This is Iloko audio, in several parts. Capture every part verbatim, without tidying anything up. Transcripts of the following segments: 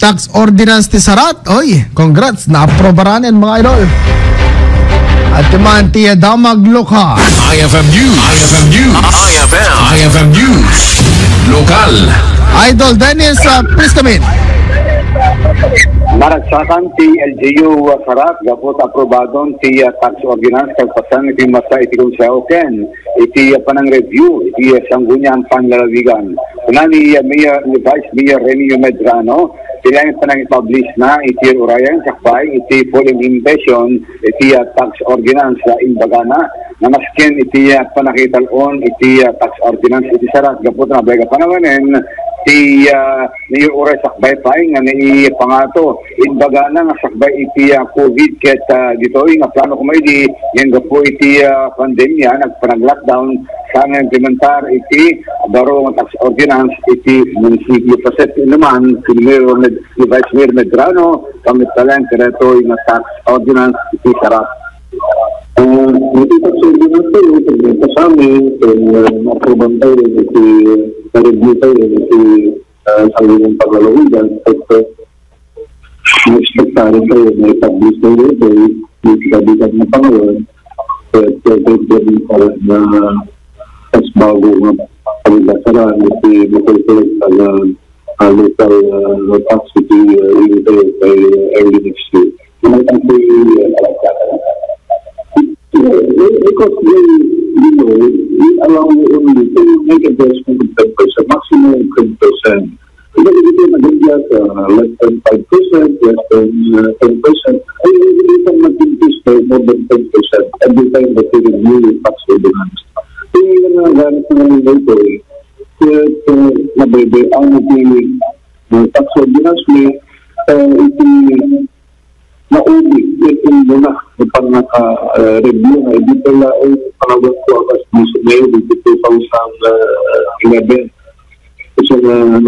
tax ordinance ti Sarat. Oy, congrats, naaprobaran, mga idol. At man ti Damag Lokal. I F M News. I F M News. I F M. I F M News. Lokal. Idol Dennis, uh, please come in. Maragsakan ti L G U, uh, Sarat, gapu ta aprobadon ti, uh, tax ordinance kalpasan iti masa iti Konseho ken iti, uh, panang-review iti, uh, Sangguniang Panlalawigan. Kuna ni, uh, Mayor, ni Vice Mayor Rene Medrano, ti laeng panangipublish na iti urayan sakbay iti full implementation iti, ah, tax ordinance, ah, imbagana nga masken iti, ah, pannakital-on iti, ah, tax ordinance iti Sarat gapu ta nabayag a panawen ti, ah, mayor uray sakbay pay nga naipangato. Imbagana nga sakbay iti, ah, covid ket, ah, ditoy nga plano koma idi nga gapu iti, ah, pandemia, nagpanag-lockdown, saan nga implementar iti baro nga tax ordinance iti munisipio. Paset naman, ken Mayor Med-, ni Vice Mayor Medrano, pamitaleng kadaytoy nga tax ordinance iti Sarat. Ah, iti tax ordinance tayo, kung may kasami, kung, ah, maaproban tayo, iti, ah, review tayo, iti, ah, Sangguniang Panlalawigan, ket, ah, Maekspektar tayo, may publish tayo, may, may kabitan na pangalan, kaya pwede din pala na mas bago nga pagkakaroon, iti makulkulit taga, ah, local, ah, tax iti, ah, iti tayo kay, ah, early next year. Because they, you know, we allow you only to make adjustment of ten percent, maximum of ten percent. Hindi, hindi ko nagagya sa less than five percent, less than, uh, ten percent. Ay, hindi ko mag-increase by more than ten percent every time that you renew your tax ordinance. Kaya yun ang gamit ng mga ito eh. Kaya, uh, nabebe ang ating, uh, tax ordinance may, uh, iti-, nauli, iti muna, itong naka, uh, review na, hindi pala, ay, panawan ko akas di sa ngayon, iti two thousand eleven. So, uh,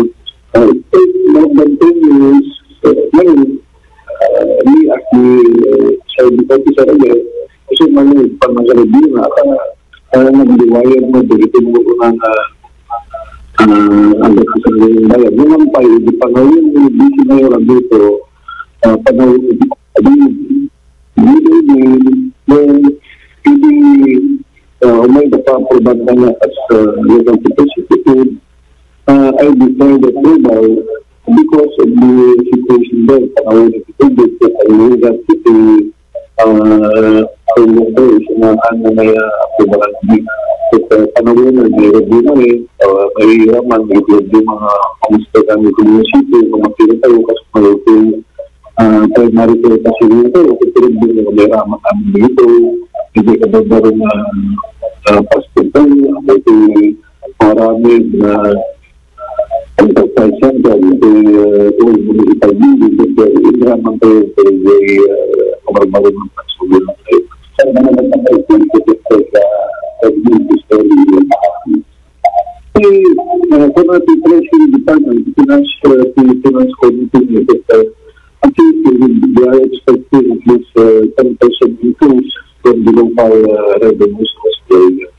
uh, it takes more than ten years, uh, ngayon, uh, me as the, uh, child officer again, kasi ngayon, pag nag-review na, uh, uh, nagliwayag mo, dili ko mo na, uh, uh, ang kasangayong bayad. Naman pa, hindi pa ngayon, hindi ko ngayon dito, uh, panahon, hindi, hindi, hindi, hindi, uh, may nakaproban na nga as, uh, local representative, uh, I defer the approval because of the situation there. Panahon ng COVID, kasi ang lugar, ito, ah, ang lugar, sa mga ano na, ah, approval ng, sa panahon na may problema eh, ah, may raman, may problema nga, kamusta kami sa munisipyo, kung makita tayo, kasi may ito, ah, primary care facility, o kung problema nga may raman kami dito, hindi ka ba ba rin, ah, ah, hospital, o kung marami na Ang pagpaisan dyan, eh, kung municipal building, eh, hindi naman kayo, eh, eh, kamarmarin ng pagsubo ng kayo. Sa mga nagpapaisan, eh, eh, eh, eh, eh, eh, eh, kung ang Treasury Department, Finance, eh, Finance Committee, eh, eh, I think we are expecting at least, uh, ten percent increase from the local, uh, revenues as well.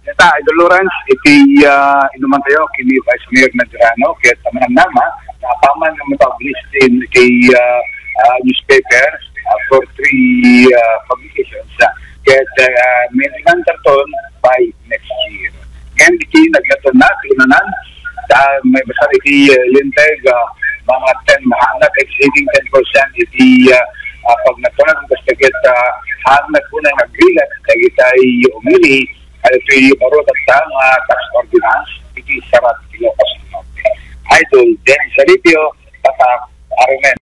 Ita, Idol Lawrence, iti, ah, inuman tayo, kini Vice Mayor Medrano, ket manamnama, na apaman nga mapublish din iti, ah, ah, newspaper, ah, for three, ah, publications, ah, ket, ah, may ilan karton by next year. Ken iti naglaton na, tiunanan, ah, may basta iti, ah, linteg, ah, mga ten, mga not exceeding ten percent iti, ah, ah, pagnatunag, basta ket, ah, haan na po na nagrigat, dagitay umili, Ano iti baro tatta nga tax ordinance iti Sarat, Ilocos Norte. Idol Dennis Alipio, Tatak, Arumen.